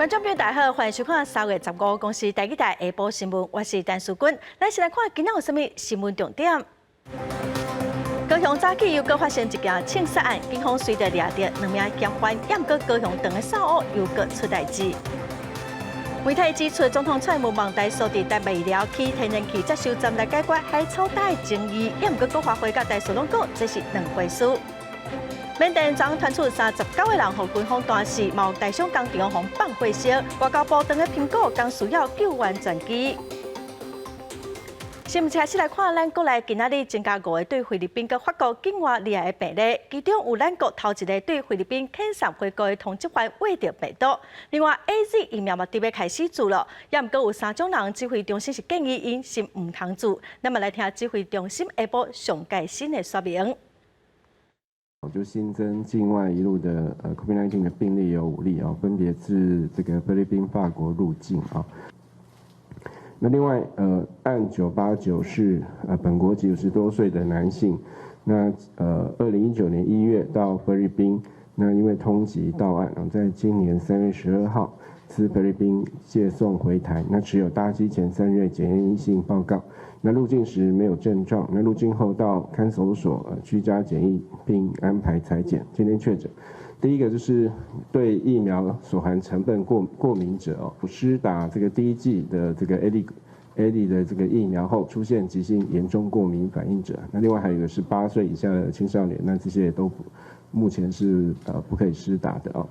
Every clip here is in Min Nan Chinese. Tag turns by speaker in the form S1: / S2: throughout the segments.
S1: 觀眾朋友大家好，歡迎收看3月15公視台語台下晡新聞，我是陳淑君。咱先來看今仔有啥物新聞重點。高雄早起又閣發生一件槍殺案，警方隨著掠著兩名嫌犯，毋過高雄長的掃倭又閣出代誌。媒體指出，總統蔡英文望台塑佇台北寮起天然氣接收站來解決海草島的爭議，毋過國發會佮台塑攏講這是兩回事。緬甸昨傳出39個人予軍方彈死，嘛有台商工場予放火燒。外交部長的蘋果剛需要救援專機。新聞開始來看，咱國內今仔日增加五個對菲律賓佮法國境外罹癌的病例，其中有咱國頭一个對菲律賓遣送回國的通緝犯穢著病毒。另外，AZ 疫苗嘛準備開始注了，也毋過有三種人指揮中心是建議𪜶先毋通注。咱嘛來聽指揮中心下晡上蓋新的說明。
S2: 就新增境外移入的COVID-19 的病例有五例啊，分別自這個菲律賓、法國入境啊。那另外，案989是本國籍50多歲的男性，那2019年1月到菲律賓，那因為通緝到案，在今年3月12號自菲律賓解送回台，那持有搭機前3日檢驗陰性報告，那入境時沒有症狀，那入境後到看守所居家檢疫並安排採檢，今天確診。第一個就是對疫苗所含成分過敏者哦，施打這個第一劑的這個 AZ 的這個疫苗後出現急性嚴重過敏反應者。那另外還有一個是8歲以下的青少年，那這些也都目前是不可以施打的哦。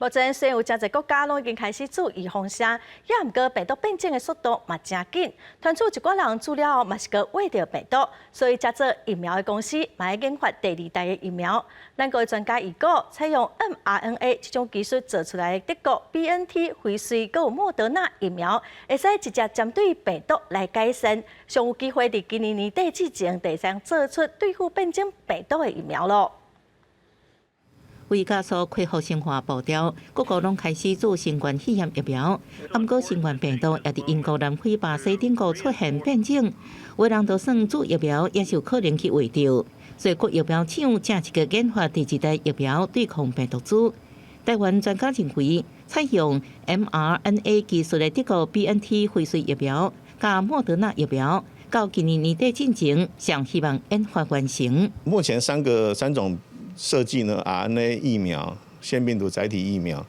S1: 目前雖然有誠濟國家攏已經開始注預防射，也毋過病毒變種的速度嘛誠緊，傳出一寡人注了後嘛是閣穢著病毒，所以這做疫苗的公司嘛愛研發第二代的疫苗。咱國的專家預估，採用 mRNA 這種技術做出來的德國 BNT、輝瑞閣有莫德納疫苗，會使直接針對病毒來改善，上有機會佇今年年底之前，就會使做出對付變種病毒的疫苗囉。
S3: 為加速恢復生活步調，各國攏開始注新冠肺炎疫苗。毋過新冠病毒也佇英國、南非、巴西等國出現變種，有人就算注疫苗也是有可能去穢著。所以各疫苗廠正積極研發第二代疫苗對抗病毒株。台灣專家認為，採用 mRNA 技術的德國 BNT 輝瑞疫苗佮莫德納疫苗，到今年年底進前，上希望研發完成。
S4: 目前三個三種設計呢，RNA 疫苗、腺病毒載體疫苗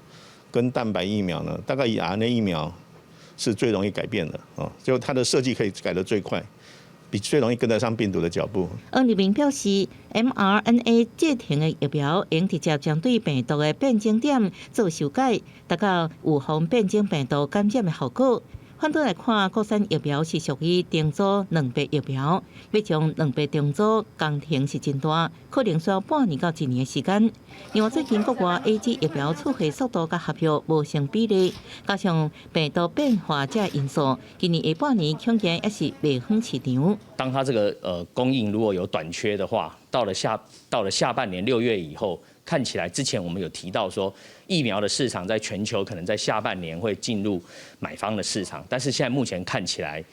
S4: 跟蛋白疫苗呢，大概以 RNA 疫苗是最容易改變的哦，就它的設計可以改得最快，比最容易跟得上病毒的腳步。
S3: 黃立明表示，mRNA 製成的疫苗會直接針對病毒的變種點做修改，達到預防變種病毒感染的效果。反倒來看，國產疫苗是屬於重組蛋白疫苗，欲將蛋白重組工程是真大，可能需要半年到一年的時間。另外，最近國外 AZ 疫苗出貨速度佮合約無成比例，加上病毒變化這因素，今年下半年恐驚也是賣方市場。
S5: 當它這個供應如果有短缺的話，到了下半年6月以後，看起來之前我們有提到說，疫苗的市場在全球可能在下半年會進入買方的市場，但是現在目前看起來，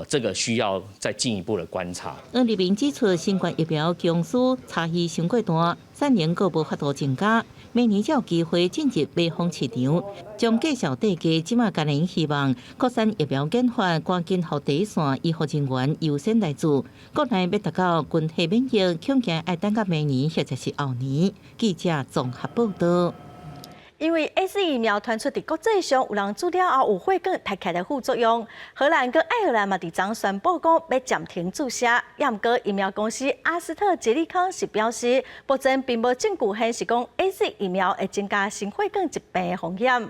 S5: 這個需要再進一步的觀察。
S3: 黃立明指出，新冠疫苗公司差異傷過大，產能閣無法度增加，明年才有機會進入賣方市場。將繼續底價，這馬干焦希望國產疫苗研發趕緊予第一線醫護人員優先來注，國內欲達到群體免疫，恐驚愛等到明年或者是後年。記者綜合報道。
S1: 因為 AZ 疫苗傳出佇國際上有人注了後有血管塌起來的副作用，荷蘭佮愛爾蘭嘛佇昨宣布講欲暫停注射。也毋過疫苗公司阿斯特捷利康是表示，目前並無證據顯示講 AZ 疫苗會增加心血管疾病的風險。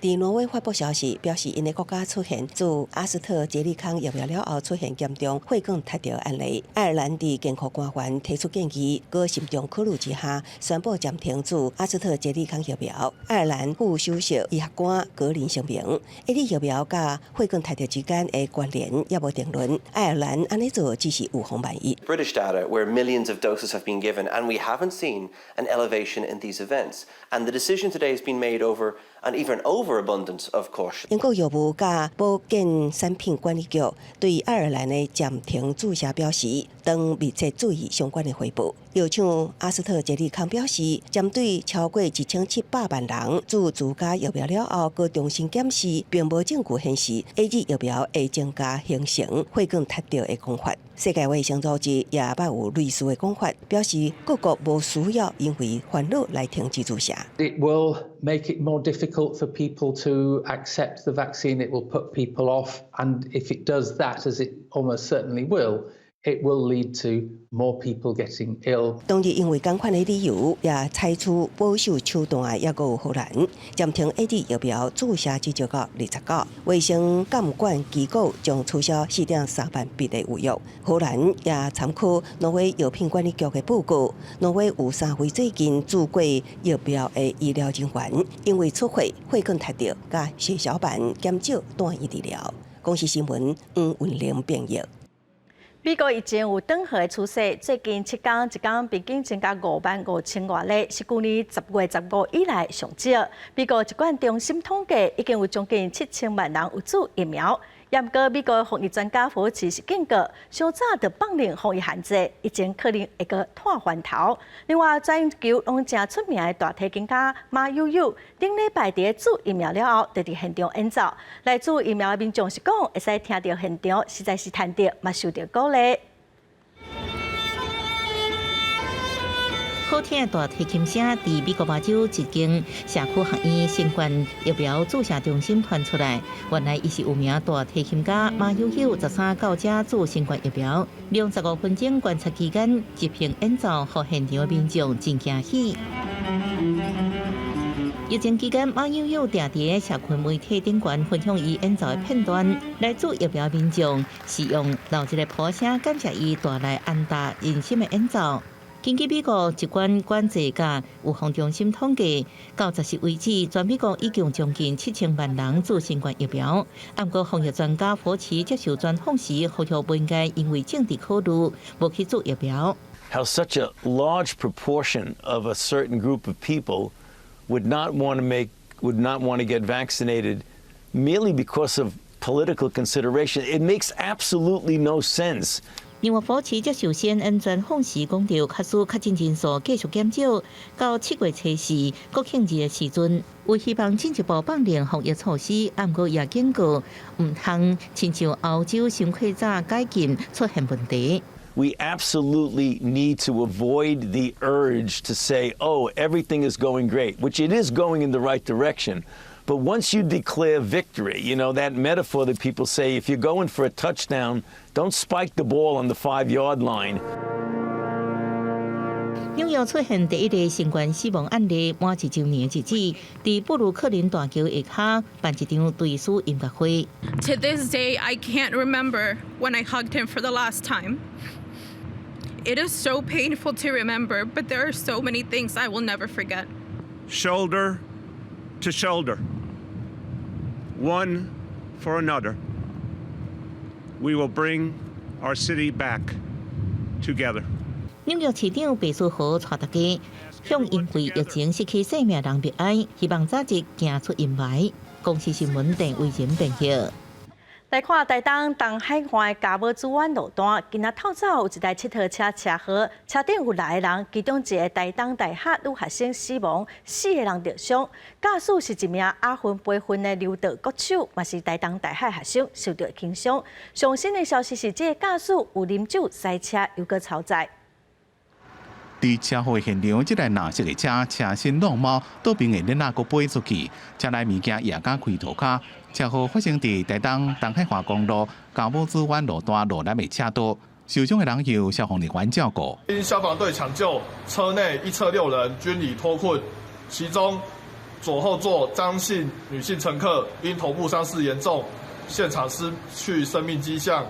S6: 佇挪威發布消息，表示𪜶的國家出現注阿斯特捷利康疫苗了後出現嚴重血管塌著案例。愛爾蘭佇健康官員提出建議，閣慎重考慮之下，宣布暫停注阿斯特捷利康疫苗。愛爾蘭副首席醫學官格林聲明，AZ 疫苗佮血管塌著之間的關聯猶無定論。愛爾蘭按呢做只是預防萬一。
S7: British data where millions of doses have been given, and we haven't seen an elevation in these events. And the decision today has been made over an even overabundance of caution.
S6: 英國藥物佮保健產品管理局對愛爾蘭的暫停注射表示，當密切注意相關的回報。藥廠阿斯特捷利康表示，針對超過1700萬人注自家疫苗了後，閣重新檢視，並無證據顯示 AZ 疫苗會增加形成血管塌著的講法。世界衛生組織也捌有類似的講法，表示各國無需要因為煩惱來停止注射。
S8: It will make it more difficult for people to accept the vaccine. It will put people off, and if it does that, as it almost certainly will, it will lead to more people getting ill.
S6: 當日因為仝款的理由，也採取保守手段的，猶閣有荷蘭暫停 AZ 疫苗注射至少到29。衛生監管機構將取消4.3萬筆的預約。荷蘭也參考挪威藥品管理局的報告，挪威有三位最近注過疫苗的醫療人員，因為出血、血管塌著、佮血小板減少，住院治療。公視新聞黃雲玲編譯。
S1: 美國疫情有轉好的趨勢，最近7天一工平均增加5萬5千外例，是舊年10月15以來上少。美國疾管中心統計，已經有將近7000萬人有注疫苗。毋過美國防疫專家福奇是警告，傷早就放任防疫限制，疫情可能會閣湠翻頭。另外，全球攏誠出名的大提琴家馬友友，頂禮拜佇注疫苗了後，就佇現場演奏。來注疫苗的民眾是講，會使聽著現場，實在是值得，嘛受著鼓勵。
S3: 好聽的大提琴聲，佇美國麻州一間社區學院新冠疫苗注射中心傳出來。原來伊是有名大提琴家馬友友，13到遮注新冠疫苗，用15分鐘觀察期間，即興演奏，予現場的民眾真驚喜。疫情期間，馬友友定佇社群媒體頂懸分享伊演奏的片段，來注疫苗民眾是用鬧一个噗聲感謝伊帶來安踏人心的演奏。根據美國疾管管制佮預防中心統計，到14為止，全美國已經將近7000萬人注新冠疫苗。毋過防疫專家福奇接受專訪時，呼籲不應該因為政治考慮，無去注疫苗。
S9: How such a large proportion of a certain group of people would not want to get vaccinated merely because of political consideration. It makes absolutely no sense.
S3: 另外，福奇接受 CNN 專訪時講著，假使確診人數繼續減少，到7月初四國慶日的時陣，有希望進一步放寬防疫措施。毋過也警告，毋通親像歐洲傷過早解禁出現問題。
S9: We absolutely need to avoid the urge to say, "Oh, everything is going great," which it is going in the right direction. But once you declare victory, that metaphor that people say, if you're going for a touchdown, don't spike the ball on the 5-yard line.
S3: 紐約出現第一例新冠死亡案例，滿一週年的日子，佇布魯克林大橋下跤辦一場追思音樂會。
S10: To this day, I can't remember when I hugged him for the last time. It is so painful to remember, but there are so many things I will never forget.
S11: Shoulder to shoulder, one for another, we will bring our city back together.
S3: 紐約市長白思豪帶大家向因為疫情失去性命人默哀，希望早日行出陰霾。公視新聞鄧偉仁編譯。
S1: 來看台東東海岸的嘉母子灣路段，今仔透早有一台𨑨迌車車禍，車頂有六個人，其中一个台東大學女學生死亡，四个人著傷。駕駛是一名亞運培訓的柔道國手，嘛是台東大學學生，受著輕傷。上新的消息是，這个駕駛有啉酒駛車，猶閣超載。
S12: 佇車禍現場，這台藍色的車車身挵貓，倒爿的鏈仔閣飛出去，車內物件也敢開塗跤。車禍發生佇台東東海岸公路嘉母子灣路段路南的車道，受傷的人由消防人員照顧。
S13: 經消防隊搶救，車內一車六人均已脫困，其中左後座張姓女性乘客因頭部傷勢嚴重，現場失去生命跡象。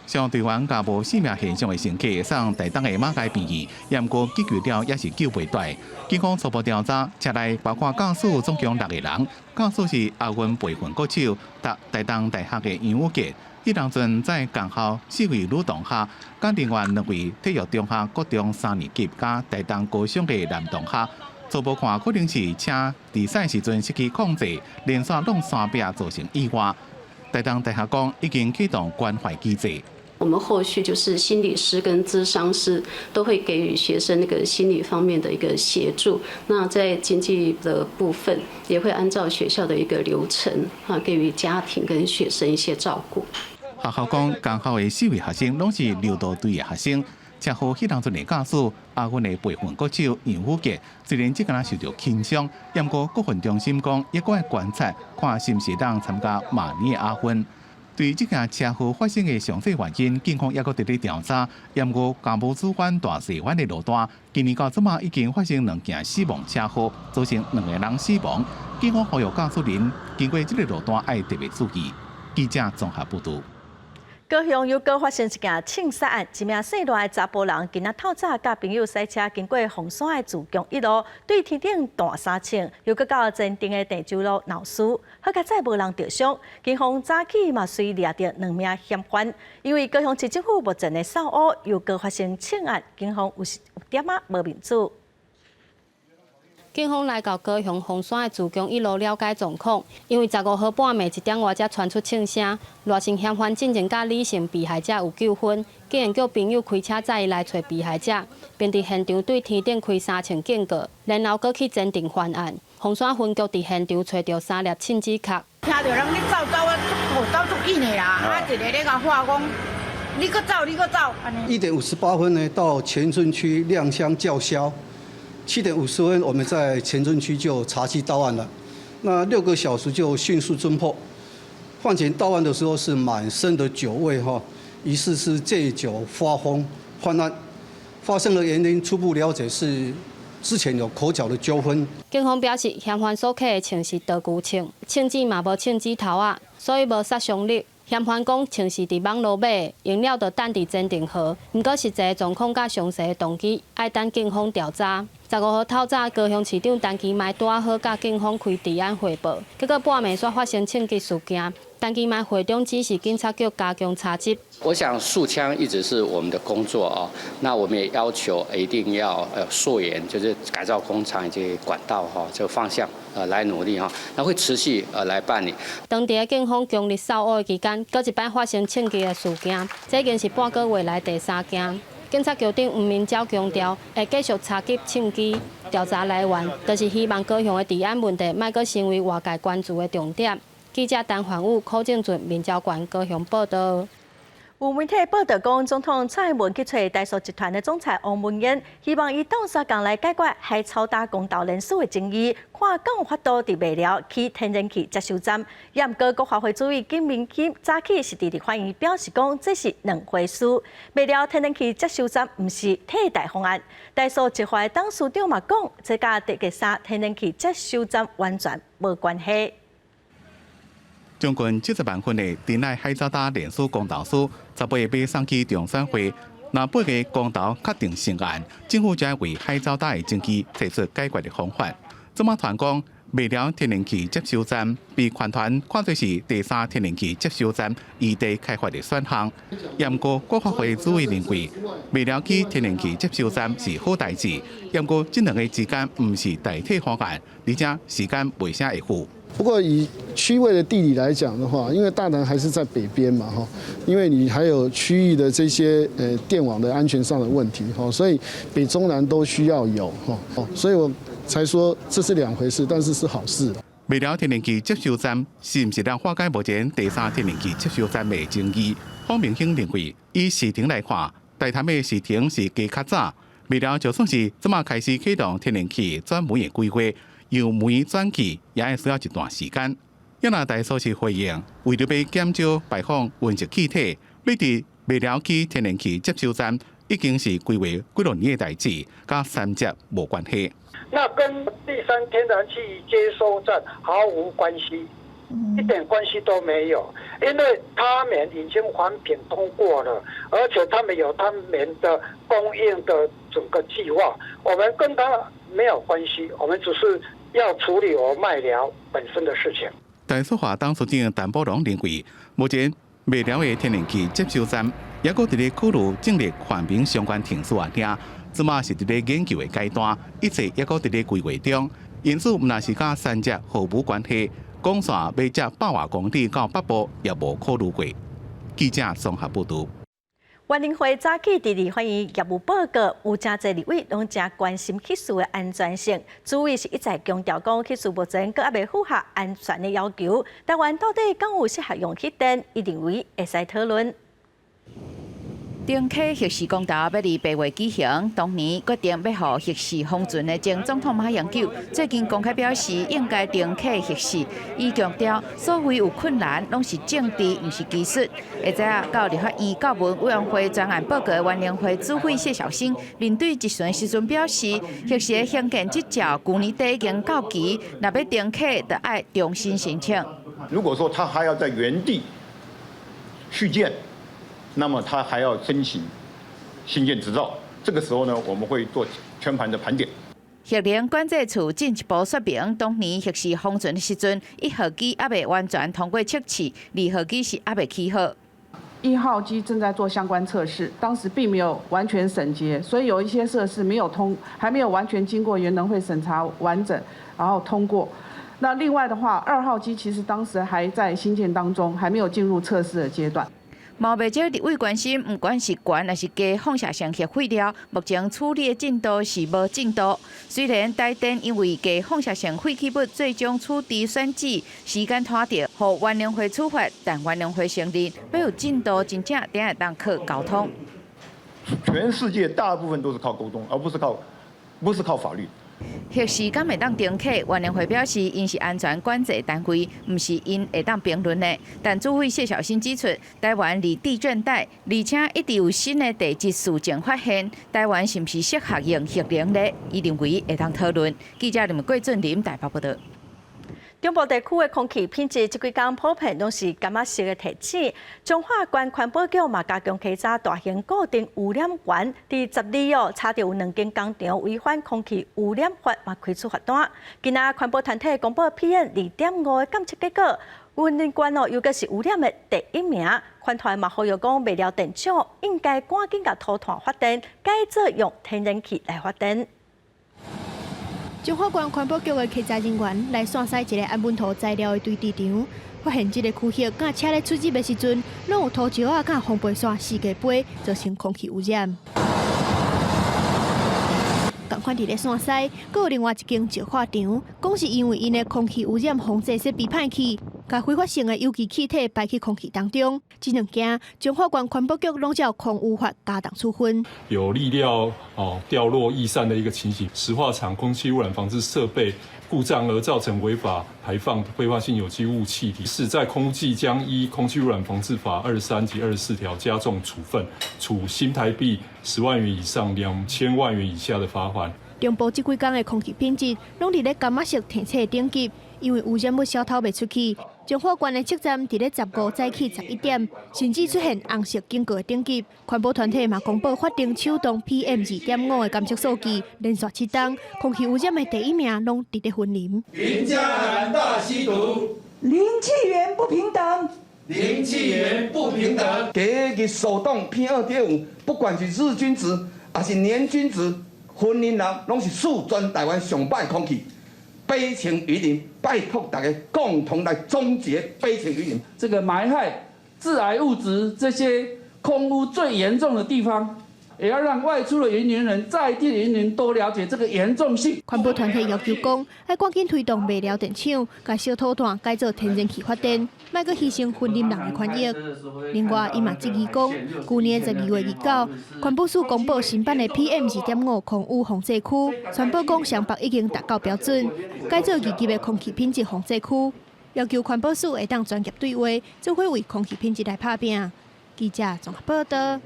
S12: 消防隊員共無生命現象的乘客送台東的馬偕病院，毋過急救了也是救袂活。警方初步調查，車內包括駕駛總共六個人，駕駛是亞運培訓國手，讀台東大學的楊宇傑。彼當陣在共校四位女同學，佮另外兩位體育中學國中三年級佮台東高中的男同學，初步看可能是車佇駛時陣失去控制，連續挵山壁造成意外。台東大學講已經啟動關懷機制。
S14: 我們後續就是心理師跟諮商師都會給予學生那個心理方面的一個協助。那在經濟的部分，也會按照學校的一個流程啊，給予家庭跟學生一些照顧。
S12: 學校講，工校的四位學生攏是柔道隊的學生。車禍彼當陣的駕駛亞運的培訓國手楊宇傑，雖然這敢若受著輕傷，毋過國訓中心講，猶閣愛觀察，看是毋是會當參加明年的亞運。對這件車禍發生的詳細原因，警方猶閣佇咧調查。毋過，嘉模主灣大勢灣的路段，今年到這馬已經發生兩件死亡車禍，造成兩個人死亡。警方呼籲駕駛人經過這个路段愛特別注意。記者綜合報導。
S1: 高雄又閣發生一件槍殺案，一名姓賴的查埔人，今仔透早佮朋友駛車經過鳳山的自強一路，對天頂彈三槍，又閣到前鎮的鄭州路鬧事，好佳哉無人著傷。警方早起嘛隨掠著兩名嫌犯，因為高雄市政府目前的掃烏又閣發生槍案，警方有是有點仔無面子。
S15: 警方來到高雄鳳山的自強一路了解狀況，因為15號半暝1點外才傳出槍聲，賴姓嫌犯進前佮李姓被害者有糾紛，竟然叫朋友開車載伊來揣被害者，並佇現場對天頂開三槍警告，然後閣去前鎮犯案。鳳山分局佇現場揣著三粒槍支殼。
S16: 聽著人咧走走啊，走足緊的啦，啊一个咧共喊講，你閣走，你閣走。
S17: 1點58分呢，到前鎮區亮相叫囂。7點50分，我們在前鎮區就查緝到案了。那6個小時就迅速偵破。犯嫌到案的時候是滿身的酒味，哈，疑似是借酒發瘋犯案。發生的原因初步了解是之前有口角的糾紛。
S15: 警方表示，嫌犯所揢的槍是道具槍，槍支嘛無槍支頭仔，所以無殺傷力。嫌犯講槍是佇網路買的，用了就等佇前鎮河。毋過實際狀況佮詳細的動機，愛等警方調查。15號透早，高雄市長陳其邁拄仔好佮警方開治安匯報，結果半暝煞發生槍擊事件。陳其邁會長指示警察局加強查緝。
S18: 我想肅槍一直是我們的工作啊，那我們也要求一定要溯源，就是改造工廠以及管道哈，這個方向來努力哈，那會持續來辦理。
S15: 當地的警方強力掃烏的期間，閣一擺發生槍擊的事件，這已經是半個月來第三件。警察局長吳明昭強調，會繼續查緝槍支，調查來源，就是希望高雄的治安問題莫閣成為外界關注的重點。記者陳焕武、柯正俊、民交縣高雄報導。
S1: 有媒體報導講，總統蔡英文去揣台塑集團的總裁王文淵，希望伊鬥相共來解決海草礁公投連署的爭議，看敢有法度佇麥寮起天然氣接收站。也毋過國發會主委金明欣早起是佇立法院表示講，這是兩回事。麥寮天然氣接收站毋是替代方案。台塑集團董事長嘛講，這佮第三天然氣接收站完全無關係。
S12: 將近70萬份的珍愛海藻礁連署公投書，18日欲送去中選會。若八个公投確定成案，政府才為海藻礁的爭議提出解決的方法。這馬傳講，麥寮天然氣接收站被環團看作是第三天然氣接收站異地開發的選項。毋過國發會主委認為，麥寮起天然氣接收站是好代誌，毋過這兩个之間毋是代替方案，而且時間袂啥會赴。
S19: 不過以區位的地理來講的話，因為大潭還是在北邊嘛，哈，因為你還有區域的這些電網的安全上的問題，哈，所以北中南都需要有，哈，所以我才說這是兩回事，但是是好事。
S12: 麥寮天然氣接收站是毋是能化解目前第三天然氣接收站的爭議？方明興認為，以時程來看，大潭的時程是加較早，麥寮就算是這馬開始啟動天然氣轉煤的規劃。由煤轉氣也會需要一段時間。也若台塑是回應，為著欲減少排放溫室氣體，欲佇麥寮起天然氣接收站已經是規劃幾落年的代誌，佮三接無關係。
S20: 那跟第三天然氣接收站毫無關係，一點關係都沒有，因為他們已經環評通過了，而且他們有他們的供應的整個計劃，我們跟他沒有關係，我們只是要處理我麥寮本身的事情。
S12: 台塑化董事長陳寶龍認為，目前麥寮的天然氣接收站猶閣佇咧考慮成立環評相關程序啊，這馬是佇咧研究的階段，一切猶閣佇咧規劃中，因此毋但是佮三接毫無關係，管線欲接百外公里到北部也無考慮過。記者綜合報導。
S1: 原能會早起佇立法院業務報告，有誠濟立委攏誠關心核四的安全性，主委是一再強調講，核四目前閣猶未符合安全的要求。台灣到底敢有適合用核電？伊認為會使討論。
S21: 重啟核四公投欲佇8月舉行，當年決定欲予核四封存的前總統馬英九最近公開表示應該重啟核四，伊強調所謂有困難，攏是政治，毋是技術。下早仔到立法院教文委員會專案報告的原能會主委謝小新面對質詢時陣表示，核四的興建執照舊年底已經到期，若欲重啟，就愛重新申請。
S22: 如果說他還要在原地續建，那麼他還要申請興建執照，這個時候呢，我們會做全盤的盤點。
S21: 核能管制處進一步說明，當年核四封存的時陣，1號機猶未完全通過測試，2號機是猶未起好。
S23: 1號機正在做相關測試，當時並沒有完全審結，所以有一些設施沒有通，還沒有完全經過原能會審查完整，然後通過。那另外的話，2號機其實當時還在興建當中，還沒有進入測試的階段。
S21: 嘛袂少立委關心，毋管是懸抑是低放射性核廢料，目前處理的進度是無進度。雖然台電因為低放射性廢棄物最終處置選址時間拖著，予原能會處罰，但原能會承認欲有進度真正定會當靠溝通。
S22: 全世界大部分都是靠溝通，而不是靠法律。
S21: 核四敢會當重啟，原能會表示，𪜶是安全管制單位，毋是𪜶會當評論的。但主委謝小新指出，台灣佇地震帶，而且一直有新的地質事件發現，台灣是毋是適合用核能呢？伊認為會當討論。記者林桂俊林台北報導。
S1: 中部地區的空氣品質，這幾工普遍攏是柑仔色的提醒。彰化縣環保局嘛加強稽查大型固定污染源，佇12哦查著有兩間工廠違反空氣污染法，嘛開出罰單。今仔環保團體公布 PM 2.5的檢測結果，雲林縣哦又閣是污染的第一名。環團嘛呼籲講，麥寮電廠應該趕緊共塗炭發電，改做用天然氣來發電。
S24: 彰化縣環保局的稽查人員來線篩一个按蚊塗材料的堆置場，發現這个區域佮車咧出入的時陣，攏有塗石仔佮風背山四界飛，造成空氣污染。仝款佇咧線篩，閣有另外一間石化廠，講是因為𪜶的空氣污染防治設備歹去，共揮發性的有機氣體排去空氣當中。這兩件彰化縣環保局攏照空污法加重處分。
S25: 有粒料哦掉落逸散的一個情形，石化廠空氣污染防治設備故障而造成違法排放揮發性有機物氣體，是在空氣將依空氣污染防治法23及24條加重處分，處新台幣10萬元以上2000萬元以下的罰款。
S24: 中部這幾工的空氣品質攏佇咧柑仔色提醒等級，因為污染物小偷袂出去。彰化縣的測站佇咧15早起11點，甚至出現紅色警告的等級。環保團體嘛公布法定手動 PM 2.5的監測數據，連續7冬空氣污染的第一名攏佇咧雲林。
S26: 雲嘉南大吸毒，
S27: 林氣源不平等，
S26: 林氣源不平等。
S28: 第一手動 PM 2.5，不管是日均值還是年均值，雲林人攏是數全台灣上歹空氣。悲情雲林，拜託大家共同來終結悲情雲林。
S29: 這個霾害、致癌物質這些空污最嚴重的地方，也要讓外出的雲林人、在地的雲林都了解這個嚴重性。
S24: 環保團體要求講，愛趕緊推動麥寮電廠，共燒土炭改做天然氣發電，莫閣犧牲雲林人的權益。另外，伊嘛質疑講，舊年12月29，環保署公布新版的 PM 2.5空污防治區，宣布講雙北已經達到標準，改做2級的空氣品質防治區，要求環保署會當專業對話，做伙為空氣品質來拍拚。記者綜合報導。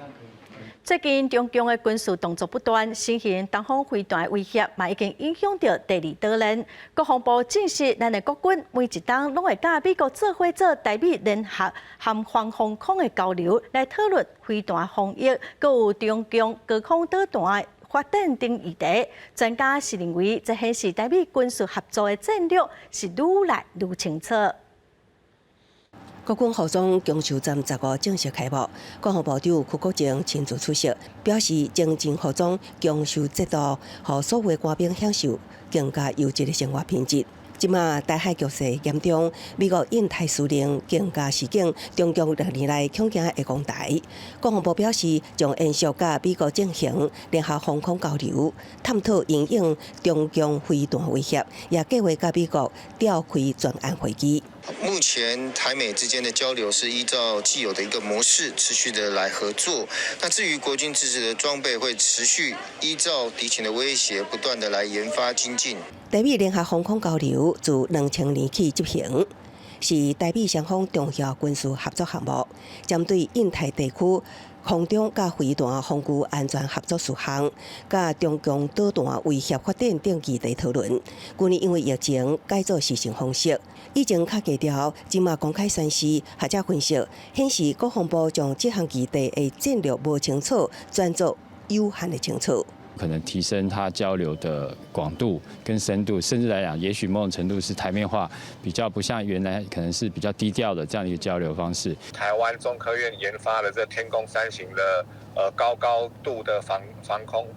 S1: 最近中共的軍事動作不斷，新型東方飛彈的威脅嘛已經影響著第二島鏈。國防部證實，咱的國軍每一冬攏會佮美國做伙做台美聯合和防防空的交流，來討論飛彈防禦，閣有中共高空導彈的發展等議題。專家是認為，這顯示台美軍事合作的戰略是愈來愈清楚。
S6: 國軍服裝供修站15正式開幕，國防部長邱國正親自出席，表示精進服裝供修制度，予所有官兵享受更加優質的生活品質。這馬台海局勢嚴重，美國印太司令更加示警，中共歷年來恐驚會攻台。國防部表示，將延續佮美國進行聯合防空交流，探討因應中共飛彈威脅，也計劃佮美國調開專案會議。
S2: 目前台美之間的交流是依照既有的一個模式，持續的來合作。那至於國軍自製的裝備，會持續依照敵情的威脅，不斷的來研發精進。
S6: 台美聯合防空交流自2000年起執行，是台美雙方重要軍事合作項目，針對印太地區空中佮飛彈防禦安全合作事項，佮中共導彈威脅發展等議題討論。去年因為疫情改做視訊方式，以前較低調，這馬公開宣示，學者分析顯示國防部將這項議題的戰略無清楚，轉做有限的清楚。
S3: 可能提升它交流的廣度跟深度，甚至來講，也許某種程度是台面化，比較不像原來可能是比較低調的這樣一個交流方式。
S4: 台灣中科院研發的這天弓三型的高高度的防空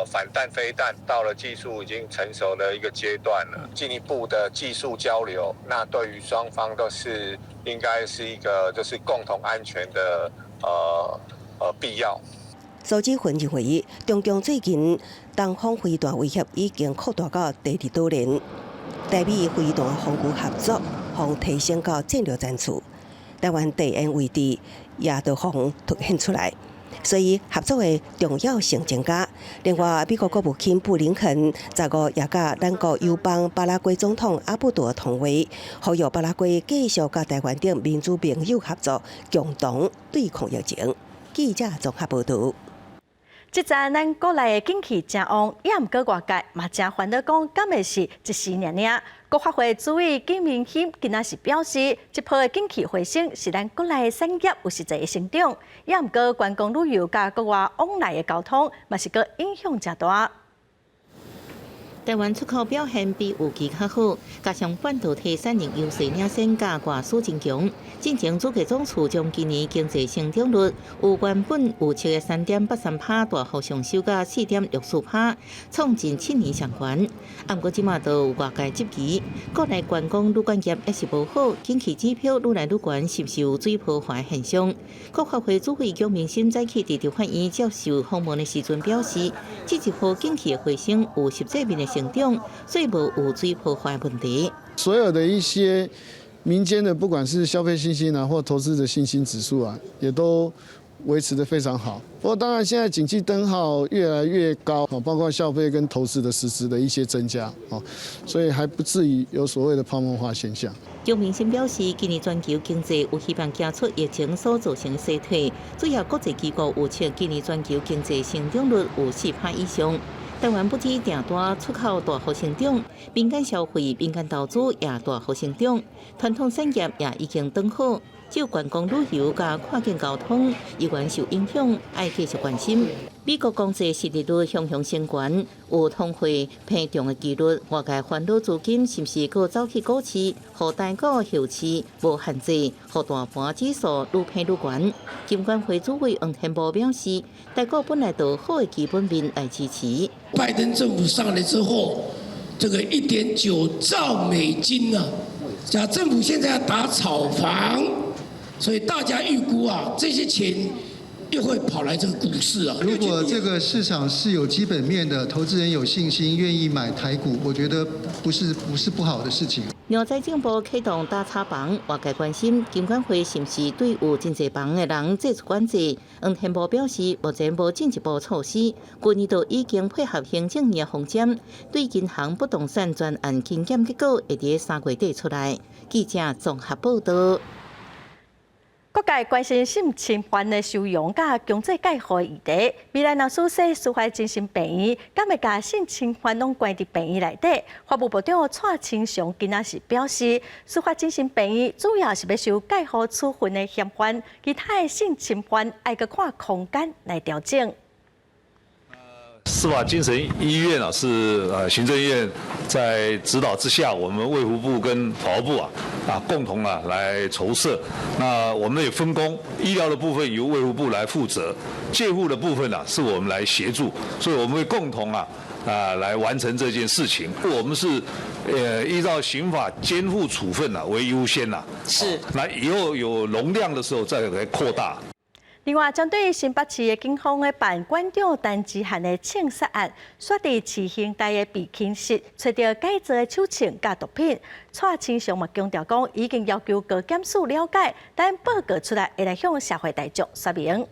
S4: 反彈飛彈，到了技術已經成熟的一個階段了，進一步的技術交流，那對於雙方都是應該是一個就是共同安全的必要。
S6: 蘇志雲認為，中共最近東方飛彈威脅已經擴大到第二島鏈，台美飛彈防禦合作，予提升到戰略層次，台灣地緣位置也都予凸顯出來，所以合作的重要性增加。另外，美國國務卿布林肯15也佮咱國友邦巴拉圭總統阿布多通話，呼籲巴拉圭繼續佮台灣等民主盟友合作，共同對抗疫情。記者綜合報導。
S1: 這陣咱國內的景氣誠旺，也毋過外界嘛誠煩惱講，敢會是一時爾爾？國發會主委許明鑫今仔是表示，這波的景氣回升是咱國內的產業有實際的成長，也毋過觀光旅遊佮國外往來的交通嘛是閣影響誠大。
S5: 台灣出口表現比預期較好，加上半導體產能優勢領先，佮外需增強。進前主計總處將今年經濟成長率由原本預測的3.83趴大幅上修到4.64趴，創近7年上懸。毋過這馬就有外界質疑，國內觀光旅館業抑是無好，景氣指標愈來愈懸，是毋是有水泡化現象？國發會主委許明鑫早起佇立法院接受訪問的時陣表示，這一波景氣的回升有實際面的成長，所以無有水泡化問題。
S19: 所有的一些民間的，不管是消費信心啊，或投資的信心指數啊，也都維持得非常好。不過當然，現在景氣燈號越來越高，包括消費跟投資的實質的一些增加，所以還不至於有所謂的泡沫化現象。
S5: 許明鑫表示，今年全球經濟有希望行出疫情所造成的衰退，主要國際機構預測今年全球經濟成長率有4趴以上。台灣不止訂單出口大幅成長，民間消費、民間投資也大幅成長，傳統產業也已經轉好，只有觀光旅遊佮跨境交通依然受影響，愛繼續關心。美國公債殖利率雄雄升懸，有通貨膨脹的疑慮，外界煩惱資金是毋是閣走去股市，予台股後市無限制，予大盤指數愈攀愈懸。金管會主委黃天牧表示，台股本來就有好的基本面來支持。
S7: 拜登政府上來之後，這個1.9兆美金啊，假政府現在要打炒房，所以大家預估啊，這些錢又會跑來這個股市啊。
S8: 如果這個市場是有基本面的，投資人有信心，願意買台股，我覺得不是不好的事情。
S5: 財政部啟動打炒房，外界關心金管會是毋是對有真濟房的人祭出管制？黃天牧表示，目前無進一步措施，去年就已經配合行政院方針，對銀行不動產專案檢驗結果會佇3月底出來。記者綜合報道。
S1: 各界關心性侵犯的收容佮強制介護議題，未來若設司法精神病院，敢會共性侵犯攏關佇病院內底？法務部長蔡清祥今仔是表示，司法精神病院主要是欲收介護處分的嫌犯，其他的性侵犯愛閣看空間來調整。
S9: 司法精神醫院啊，是行政院在指導之下，我們衛福部跟法務部啊共同啊來籌設。那我們也分工，醫療的部分由衛福部來負責，介護的部分呢是我們來協助，所以我們會共同啊來完成這件事情。我們是依照刑法監護處分啊為優先啦。
S10: 是。
S9: 那以後有容量的時候再來擴大。
S1: 另外，針對新北市的警方咧辦館長陳之漢的槍殺案，煞佇市刑大的備勤室揣著改造的手槍佮毒品。蔡清祥嘛強調講，已經要求高檢署了解，等報告出來會來向社會大眾說明。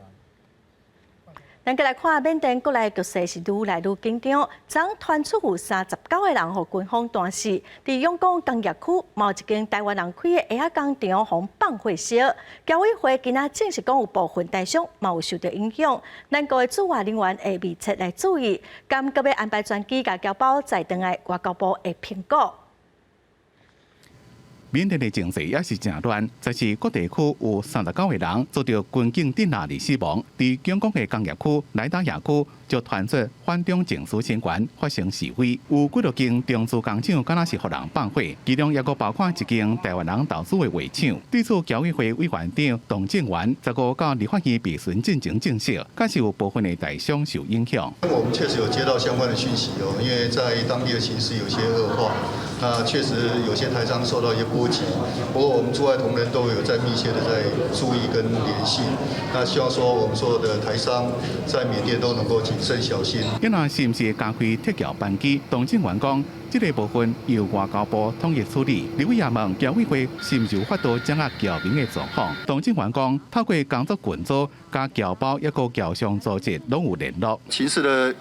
S1: 咱閣來看緬甸國內局勢是愈來愈緊張，昨傳出有39個人予軍方彈死。佇仰光工業區，某一間台灣人開的鞋仔工廠予放火燒。僑委會今仔證實講有部分台商嘛有受著影響，咱國的駐外人員會密切來注意，敢閣欲安排專機共僑胞載轉來外交部會評估。
S12: 緬甸的情勢也是誠亂，就是各地區有39個人遭著軍警鎮壓而死亡。佇仰光的工業區、來打亞區就傳出反中情緒成員發生示威，有幾多間中資工廠敢若是予人放火，其中抑閣包括一間台灣人投資的畫廠。對此，僑委會委員長董正元15到立法院備詢進前證實，確實有部分的台商受影響。
S8: 我們確實有接到相關的訊息哦，因為在當地的情勢有些惡化，那確實有些台商受到一些波及。不過我們駐外同仁都有在密切的在注意跟聯繫，那希望說我們所有的台商在緬甸都能夠謹慎小心。
S12: 今仔是毋是加開撤僑班機？董正元講，這個部分由外交部統一處理。立委也問僑委會是毋是有法度掌握僑民的狀況？董正元講，透過工作群組佮僑胞抑閣僑商組織攏有聯絡。
S8: 情勢的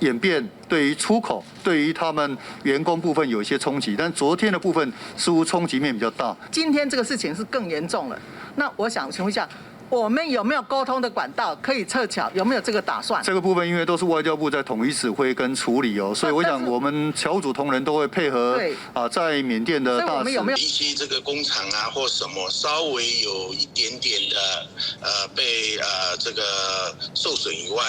S8: 演變對於出口，對於他們員工部分有一些衝擊，但昨天的部分似乎衝擊面比較大。
S10: 今天這個事情是更嚴重了。那我想請問一下，我們有沒有溝通的管道可以撤僑？有沒有這個打算？
S8: 這個部分因為都是外交部在統一指揮跟處理哦，所以我想我們僑組同仁都會配合。啊，在緬甸的大使。
S11: 比起這個工廠啊或什麼，稍微有一點點的被這個受損以外，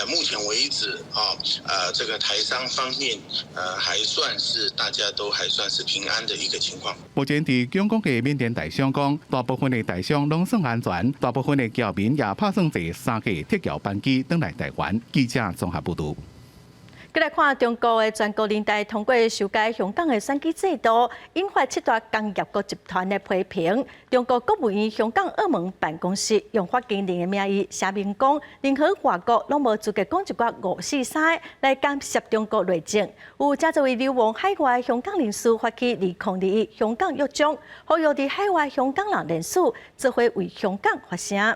S11: 目前為止啊這個台商方面還算是大家都還算是平安的一個情況。
S12: 目前佇仰光的緬甸台商講，大部分的台商攏算安全，大部分的僑民也拍算坐三架撤僑班機轉來台灣。記者綜合報導。
S1: 閣來看中國的全國人大通過修改香港的選舉制度，引發七大工業國集團的批評。中國國務院香港澳門辦公室用發言人的名義聲明講，任何外國攏無資格講一寡五四三來干涉中國內政。有誠濟位流亡海外香港人士發起2021香港約章，呼籲佇海外香港人連署，做伙為香港發聲。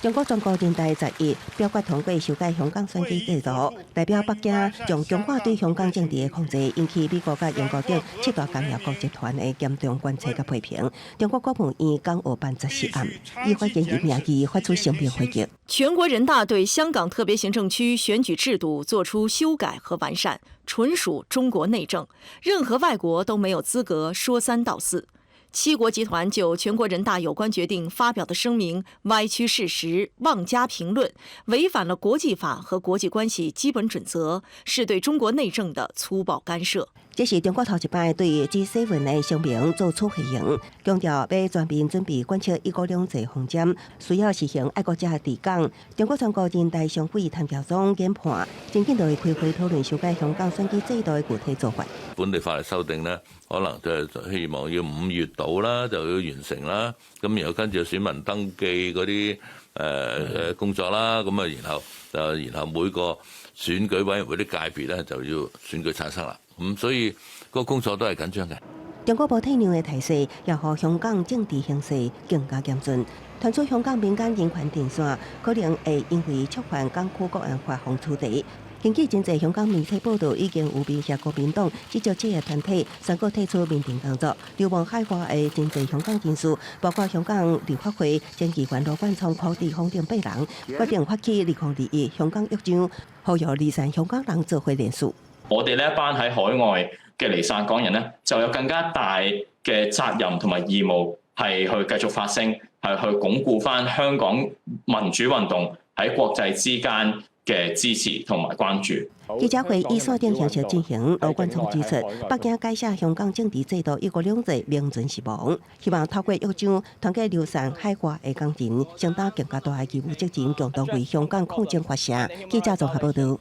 S6: 中國全國人大11表決通過修改香港選舉制度，代表北京將強化對香港政治的控制，引起美國佮英國等七大工業國集團的嚴重關切佮批評。中國國務院港澳辦十四暗以發言人名義發出聲明回擊。
S13: 全國人大對香港特別行政區選舉制度作出修改和完善，純屬中國內政，任何外國都沒有資格說三道四。七國集團就全國人大有關決定發表的聲明，歪曲事實、妄加評論，違反了國際法和國際關係基本準則，是對中國內政的粗暴干涉。
S6: 這是中國頭一擺對 G7 的聲明做出回應，強調欲全面準備貫徹一國兩制方針，需要實行愛國者治港。中國全國人大常委譚耀宗研判，真緊就會開會討論修改香港選舉制度的具體做法。
S14: 本地法例修訂呢，可能就希望要5月到啦，就要完成啦。咁然後跟住選民登記嗰啲工作啦，咁啊然後每個選舉委員會啲界別咧就要選舉產生啦。咁所以個工作都係緊張嘅。
S6: 中國無退讓的態勢，也予香港政治形勢更加嚴峻。傳出香港民間人權陣線可能會因為觸犯港區國安法予取締。根據真濟香港媒體報道，已經有威脅國民黨這種職業團體宣告退出民陣工作。流亡海外的真濟香港人士，包括香港立法會前議員羅冠聰、柯志峰等八人，決定發起2021香港約章，呼籲離散香港人做伙連署。
S15: 我哋呢一班喺海外嘅離散港人咧，就有更加大嘅責任同埋義務，係去繼續發聲，係去鞏固返香港民主運動喺國際之間嘅支持同埋關注。
S6: 記者會以線頂形式進行，羅冠聰指出，北京改寫香港政治制度一國兩制名存實亡，希望透過約章團結流散海外的港人，承擔更加大的義務責任，共同為香港抗爭發聲。記者綜合報道。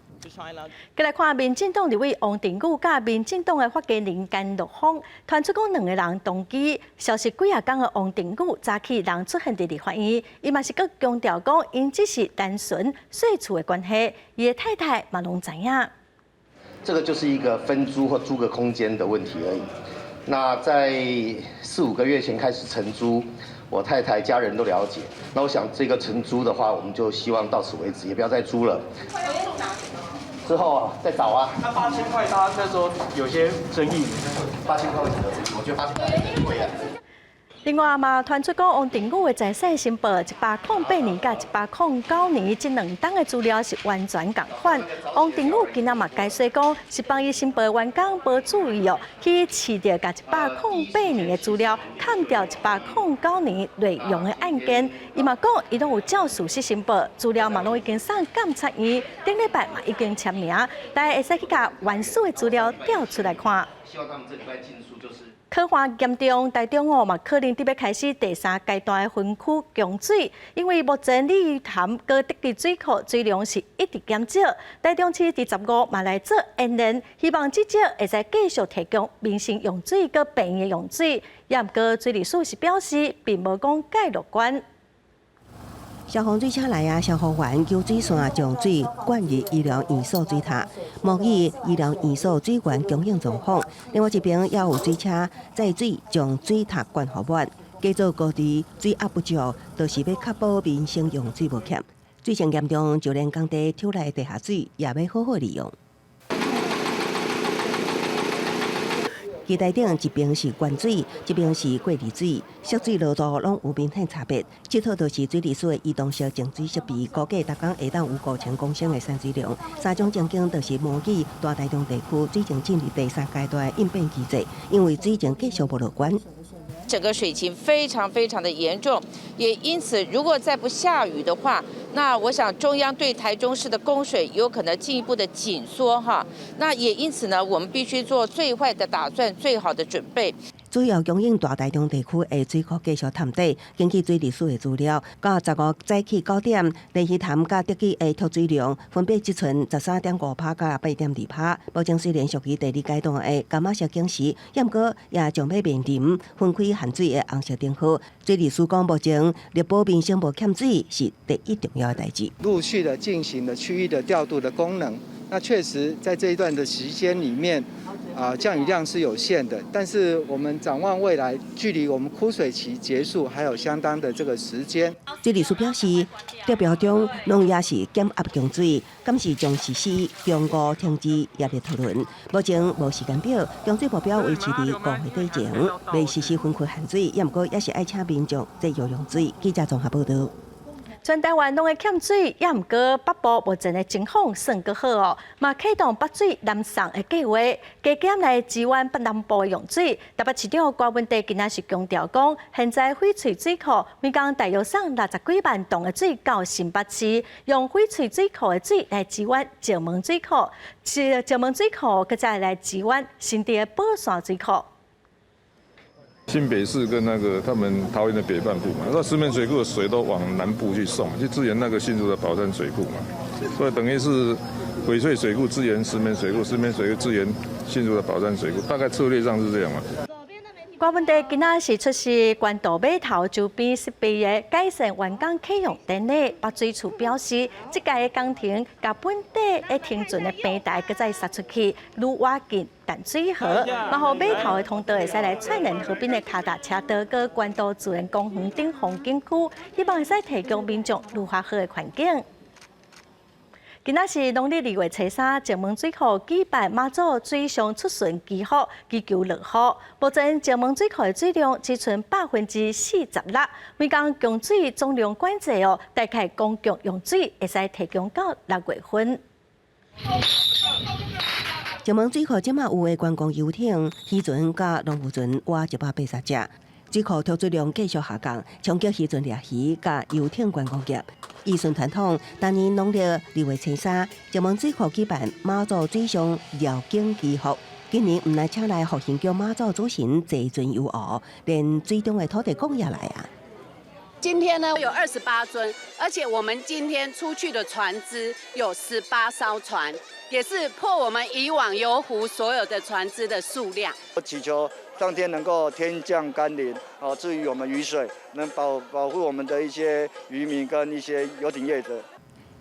S1: 繼來看民進黨立委王定宇佮民進黨的發言人甘樂峰，傳出講兩个人同居。消息幾仔工的王定宇早起人出現佇立法院，伊嘛是閣強調講，𪜶只是單純稅厝的關係，伊的太太嘛攏知影。
S16: 這個就是一個分租或租個空間的問題而已。那在四五個月前開始承租，我太太家人都了解。那我想這個承租的話，我們就希望到此為止，也不要再租了。之後再找啊。
S17: 那8000塊，大家那時候有些爭議。
S16: 8000塊為什麼有爭議？我覺得八千塊很貴啊。
S1: 另外嘛，傳出講王定宇的財產申報108年佮109年這兩檔的資料是完全仝款。王定宇今仔嘛解釋講，是幫伊申報的員工無注意哦，去試著共108年的資料砍掉109年內容的案件。伊嘛講，伊攏有照事實申報，資料嘛攏已經送監察院，頂禮拜嘛已經簽名，大家會使去共原始的資料調出來看。
S16: 希望他們這禮拜盡速就是。
S1: 旱旱嚴重，台中哦嘛可能佇欲開始第三階段的分區供水，因為目前鯉魚潭佮竹崎水庫水量是一直減少。台中市佇15嘛來做演練，希望至少會使繼續提供民生用水佮病院的用水。也毋過水利署是表示，並無講蓋樂觀。
S6: 消防水車來啊！消防員救水線將水灌入醫療院所水塔，模擬醫療院所水源供應狀況。另外一邊也有水車載水將水塔灌予滿。繼續高低水壓不足，就是欲確保民生用水無欠。水情嚴重，就連工地抽來的地下水也欲好好利用。基台頂一邊是原水，一邊是過濾水，色水濃度攏有明顯差別。這套就是水利署的移動式淨水設備，估計逐工會當有5000公升的產水量。三種情景就是模擬大台中地區水情進入第三階段的應變機制，因為水情繼續無樂觀。
S18: 整個水情非常非常的嚴重，也因此，如果再不下雨的話，那我想中央對台中市的供水有可能進一步的緊縮哈。那也因此呢，我們必須做最壞的打算，最好的準備。
S6: 主要供應大台中地區的水庫繼續探底，根據水利署的資料，到15早起9點，鯉魚潭佮竹崎的蓄水量分別只剩13.5%佮8.2%。目前雖然屬於第二階段的柑仔色警示，毋過也將欲面臨分開限水的紅色燈號。水利署講，目前力保民生無欠水是第一重要的代誌。
S20: 陸續的進行了區域的調度的功能，那確實在這一段的時間裡面，啊，降雨量是有限的，但是我們展望未來，距離我們枯水期結束還有相當的這個時間。
S6: 水利署表示，達標中農業是減壓供水，敢是將實施強五停止壓力討論。目前無時間表，供水目標維持佇5月底前，未實施分區限水，也毋過也是愛請民眾節約用水。記者綜合報導。
S1: 全台灣攏會欠水，也毋過北部目前的情況算閣好哦，嘛啟動北水南送的計劃，加減來支援北南部的用水。台北市長柯文哲今仔是強調講，現在翡翠水庫每工大約送60幾萬噸的水到新北市，用翡翠水庫的水來支援石門水庫，是石門水庫，閣再來支援新竹的寶山水庫。
S21: 新北市跟那個他們桃園的北半部嘛，那石門水庫的水都往南部去送，去支援那個新竹的寶山水庫嘛，所以等於是翡翠水庫支援石門水庫，石門水庫支援新竹的寶山水庫，大概策略上是這樣嘛。
S1: 柯文哲今仔是出席關渡碼頭周邊設備的改善完工啟用典禮，北水處表示，這屆的工程共本地的停船的平台閣再殺出去，愈挖近淡水河，嘛予碼頭的通道會使來串聯河濱的跤踏車道，佮關渡自然公園等風景區，希望會使提供民眾愈較好的環境。今仔是農曆2月初3，石門水庫舉辦媽祖水上出巡祈福，祈求落雨。目前石門水庫的水量只剩46%，每工供水總量管制哦，大概公共用水會使提供到6月份。
S6: 石門水庫這馬有的觀光遊艇、漁船佮農夫船倚180隻。水庫蓄水量繼續下降，衝擊漁船掠魚佮遊艇觀光業。依循傳統，逐年農曆2月初3，石門水庫舉辦媽祖水上繞境祈福。今年毋但請來福興宮媽祖主神坐船遊湖，連水中的土地公也來啊！
S22: 今天呢有28尊，而且我們今天出去的船隻有18艘船，也是破我們以往遊湖所有的船隻的數量。
S2: 我祈求上天能夠天降甘霖，哦，賜予我們雨水，能保護我們的一些漁民跟一些遊艇業者。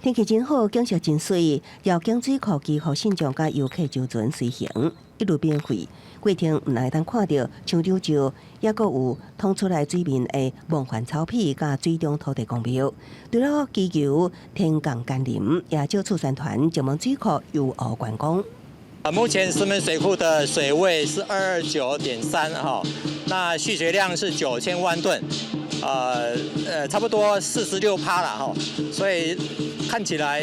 S6: 天氣真好，景色真媠，遙景水庫祈福信眾佮遊客舟船隨行，一路免費。過程毋但會當看著樟棹石，抑閣有淌出來水面的夢幻草皮佮水中土地公廟。除了祈求天降甘霖，也借此宣傳石門水庫遊湖觀光。
S3: 啊，目前石門水庫的水位是229.3哈，那蓄水量是9000萬噸，差不多46趴了哈，所以看起來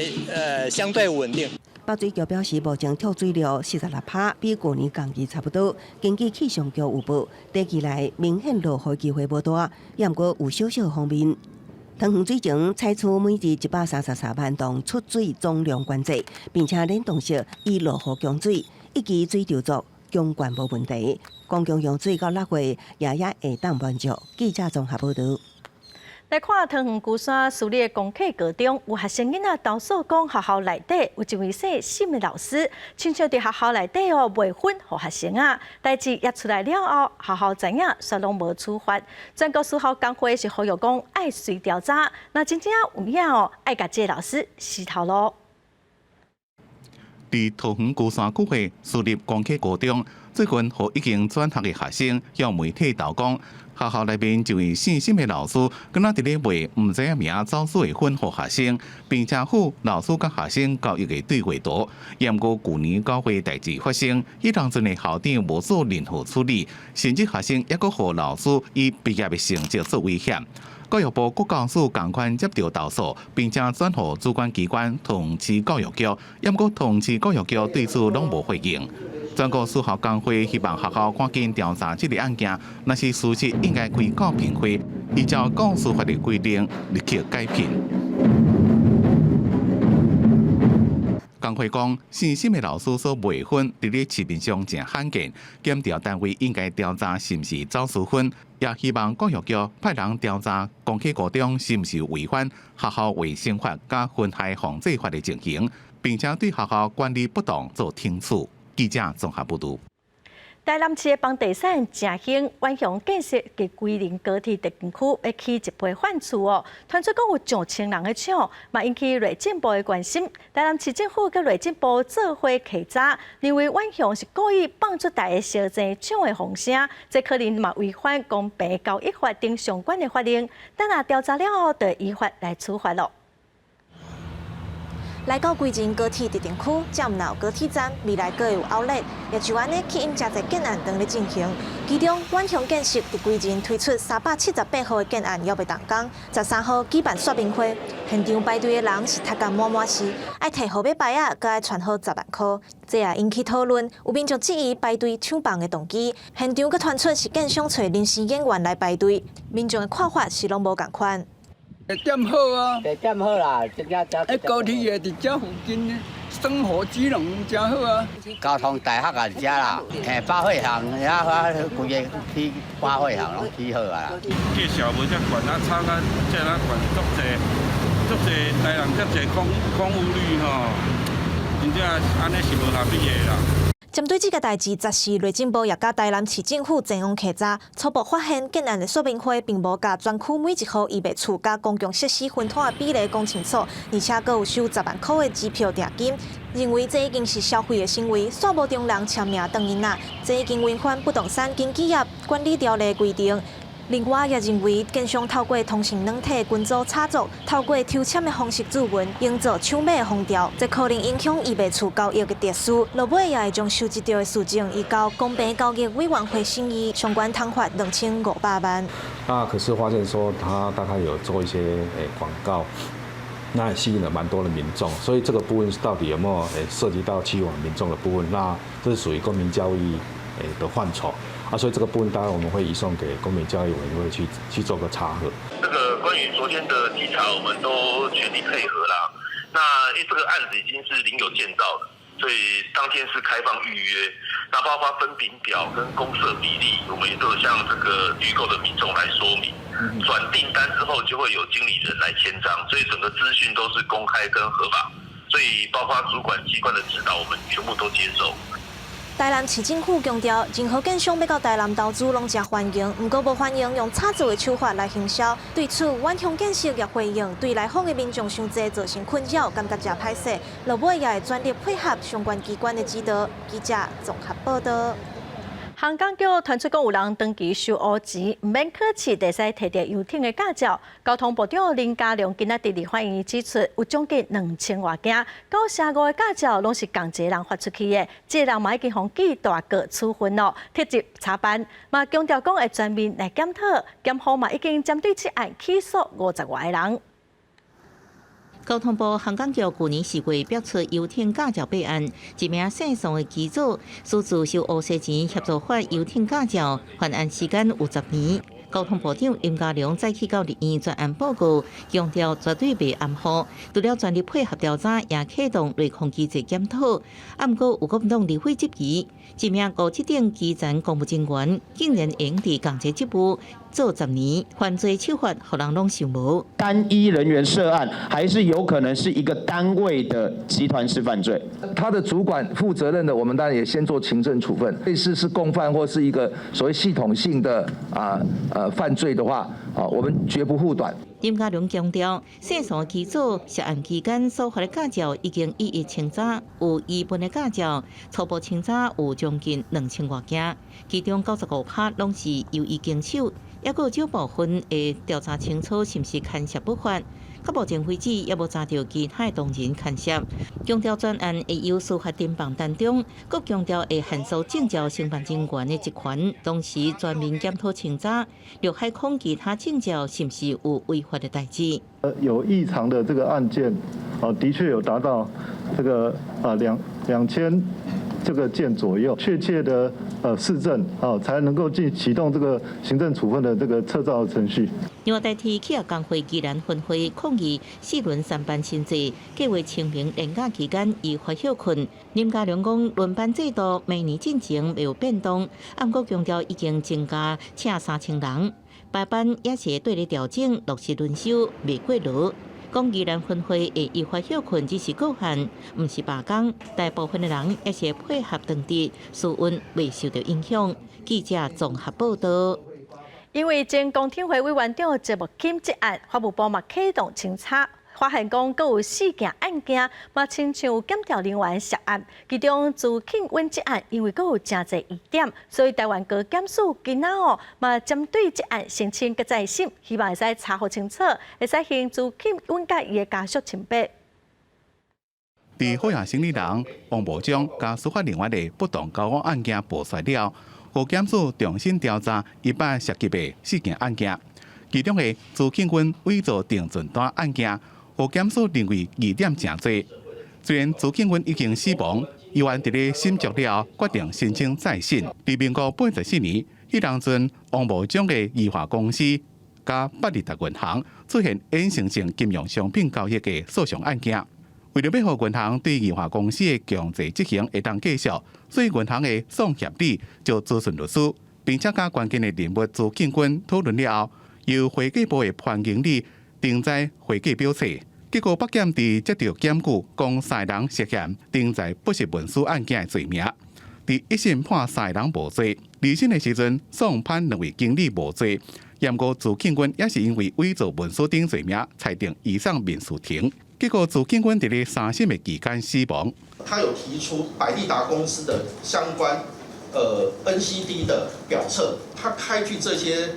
S3: 相對穩定。
S6: 北水局表示，目前蓄水量46趴，比舊年同期差不多。根據氣象局預報，短期內明顯落雨機會無大，也毋過有少少鋒面。桃園水情採取每日133萬噸出水總量管制，並且連動式以落雨供水，預期水量足，供灌無問題。公共用水到6月也會當滿足。記者綜合報導。
S1: 來看桃園龜山私立公啟高中，有學生囡仔投訴講，學校內底有一位姓沈的老師，親像佇學校內底哦賣粉予學生啊。代誌一出來了後，學校知影，煞攏無處罰。全國私校工會是呼籲講愛隨調查，若真正有影哦，愛共這个老師死頭路。
S12: 佇桃園龜山區的私立光啟高中，最近予已經轉學的學生向媒體投講，學校內面一位姓沈的老師，敢若佇咧賣毋知影名走私的粉予學生，並且附老師佮學生交易的對話圖。毋過舊年9月代誌發生，彼當陣的校長無做任何處理，甚至學生猶閣予老師以畢業的成績做威脅。教育部國教署仝款接著投訴，並且轉予主管機關桃園市教育局，毋過桃園市教育局對此攏無回應。全國私校工會希望學校趕緊調查這個案件，若是事實，應該開教評會，依照教師法的規定立刻解聘。工會講，姓沈的老師所賣粉，佇咧市面上誠罕見，檢調單位應該調查是毋是走私粉，也希望教育局派人調查光啟高中是毋是違反學校衛生法佮薰害防制法的情形，並且對學校管理不當做懲處。記者綜合報導。
S1: 台南市的房地產誠興，遠雄建設佇龜苓高鐵特園區欲起一批反厝哦，傳出講有上千人咧搶，嘛引起內政部的關心。台南市政府佮內政部做伙稽查，認為遠雄是故意放出台的小濟搶的風聲，這可能嘛違反公平交易法等相關的法令。等下調查了後，就依法來處罰囉。
S23: 來到龜苓高鐵特定區，這毋但有高鐵站，未來閣會有奧萊，也就按呢吸引誠濟建案當咧進行。其中，遠雄建設佇龜苓推出378號的建案，猶未動工。13號舉辦說明會，現場排隊的人是塞甲滿滿是，愛提號碼牌仔，閣愛存好10萬箍。這也引起討論，有民眾質疑排隊搶房的動機。現場閣傳出是建商揣臨時演員來排隊，民眾的看法是攏無仝款。
S24: 地點好啊，
S25: 地點好啦，這
S24: 欸，高鐵的佇遮附近，生活機能誠好啊。
S25: 交通大學也佇遮啦，嘿，百貨行遐遐規个起百貨行攏起好啊。
S26: 價錢無遮懸，啊炒甲遮爾懸，足濟足濟台人遮濟空屋率吼，真正按呢是無合理的啦。
S23: 針對這個代誌，十四內政部也佮台南市政府前往稽查，初步發現建案的說明會並無共全區每一戶預備厝佮公共設施分攤的比例講清楚，而且閣有收10萬箍的支票訂金，認為這已經是消費的行為，煞無中人簽名當印仔，這已經違反不動產經紀業管理條例規定。另外，也認為建商透過通訊軟體群組炒作，透過抽籤的方式注文，營造搶買的風潮，這可能影響預備厝交易的秩序。落尾也會將收集著的事證移交公平交易委員會審議，相關懲罰2500萬。
S27: 那可是發現說，他大概有做一些廣告，那也吸引了蠻多的民眾，所以這個部分到底有沒有涉及到欺罔民眾的部分？那這是屬於公平交易的範疇。啊，所以這個部分當然我們會移送給公平交易委員會去做個查核。
S28: 這個關於昨天的稽查，我們都全力配合啦。那因為這個案子已經是另有建造了，所以當天是開放預約。那包括分餅表跟公設比例，我們也都有向這個預購的民眾來說明。轉訂單之後就會有經理人來簽章，所以整個資訊都是公開跟合法。所以包括主管機關的指導，我們全部都接受。
S23: 台南市政府強調，任何建商欲到台南投資攏誠歡迎，毋過無歡迎用炒作的手法來行銷。對此，遠雄建設也回應，對來訪的民眾傷濟造成困擾，感覺誠歹勢。落尾也會全力配合相關機關的指導。記者綜合報道。
S1: 航港局傳出講有人長期收烏錢，毋免考試就會使提著遊艇的駕照。交通部長林佳龍今仔佇立法院指出，有將近2000外件，9成5的駕照攏是仝一個人發出去的，這個人嘛已經予記大過處分咯，撤職查辦。嘛強調講會全面來檢討，檢方嘛已經針對這案起訴50外個人。
S4: 交通部航港局舊年4月爆出遊艇駕照弊案，一名姓宋的機組私自收烏紗錢協助發遊艇駕照，犯案時間有10年。交通部長林佳龍早起到立院專案報告，強調絕對袂含糊，除了全力配合調查，也啟動內控機制檢討。啊，毋過有國民黨立委質疑，一名高級等基層公務人員，竟然會用佇仝一個職務做10年，犯罪手法，予人攏想無。
S5: 單一人員涉案，還是有可能是一個單位的集團式犯罪。
S7: 他的主管負責任的，我們當然也先做行政處分。類似是共犯或是一個所謂系統性的犯罪的話，啊，我們絕不護短。
S4: 林佳龍強調，姓宋機組涉案期間所發的駕照已經一一清查，有疑問的駕照初步清查有將近2000外件，其中95%攏是由伊經手，抑閣有少部分會調查清楚是毋是牽涉不法。到目前為止，猶無查著其他的當事人牽涉。強調專案會由司法偵辦當中，閣強調會限縮證照承辦人員的職權，同時全面檢討清查陸海空其他證照是毋是有違法的代誌。
S8: 有異常的這個案件，啊，的確有達到這個啊2000這個件左右，確切的事證啊，才能夠進啟動這個行政處分的這個撤照程序。
S4: 另外，代替企業工會宜蘭分會抗議四輪三班新制，計劃清明連假期間依法歇睏。林佳龍講，輪班制度明年進前袂有變動，毋過強調已經增加請3000人，排班也是綴咧調整，落實輪休，袂過勞。講宜蘭分會會依法歇睏，只是個案，毋是罷工。大部分的人也是配合當地，營運袂受著影響。記者綜合報道。
S1: 因為前公聽會委員長謝木金這案，法務部嘛啟動清查，發現講閣有四件案件，嘛親像有檢調人員涉案。其中朱慶溫這案，因為閣有誠濟疑點，所以臺灣高檢署今仔哦嘛針對這案申請閣再審，希望會使查予清楚，會使還朱慶溫佮伊的家屬清白。
S12: 佇好額生理人王無章佮司法人員的不當交往案件爆出來了，高檢署重新調查伊擺涉及的四件案件，其中的朱慶溫偽造定存單案件，高檢署認為疑點誠濟。雖然朱慶溫已經死亡，醫院佇咧審酌了後，決定申請再審。佇民國84年，彼當陣王無章的宜華公司佮百日達銀行出現衍生性金融商品交易的訴訟案件。為著欲予銀行對宜華公司的強制執行會當繼續，所以銀行的宋協理就諮詢律師，並且佮關鍵的人物朱慶軍討論了後，由會計部的潘經理登載會計表冊。結果北檢佇接著檢舉，講三人涉嫌登載不實文書案件的罪名。佇一審判三人無罪，二審的時陣宋潘兩位經理無罪，毋過朱慶軍也是因為偽造文書等罪名，裁定移送民事庭。結果朱慶軍佇咧三審的期間死亡。
S9: 他有提出百利達公司的相關NCD 的表冊，他開具這些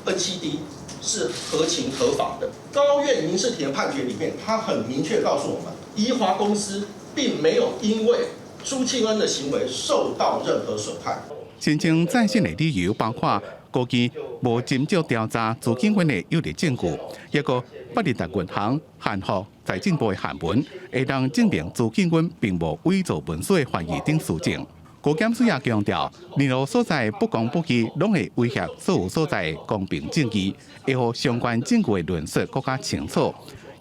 S9: NCD 是合情合法的。高院民事庭的判決裡面，他很明確告訴我們，宜華公司並沒有因為朱慶恩的行為受到任何損害。
S12: 申請再審的理由包括過去無斟酌調查朱慶芬的有力證據，抑閣百日達銀行函予財政部的函文，會當證明朱慶芬並無偽造文書的嫌疑等事證。高檢署也強調，任何所在不公不義，攏會威脅所有所在的公平正義，會予相關證據的論述閣較清楚。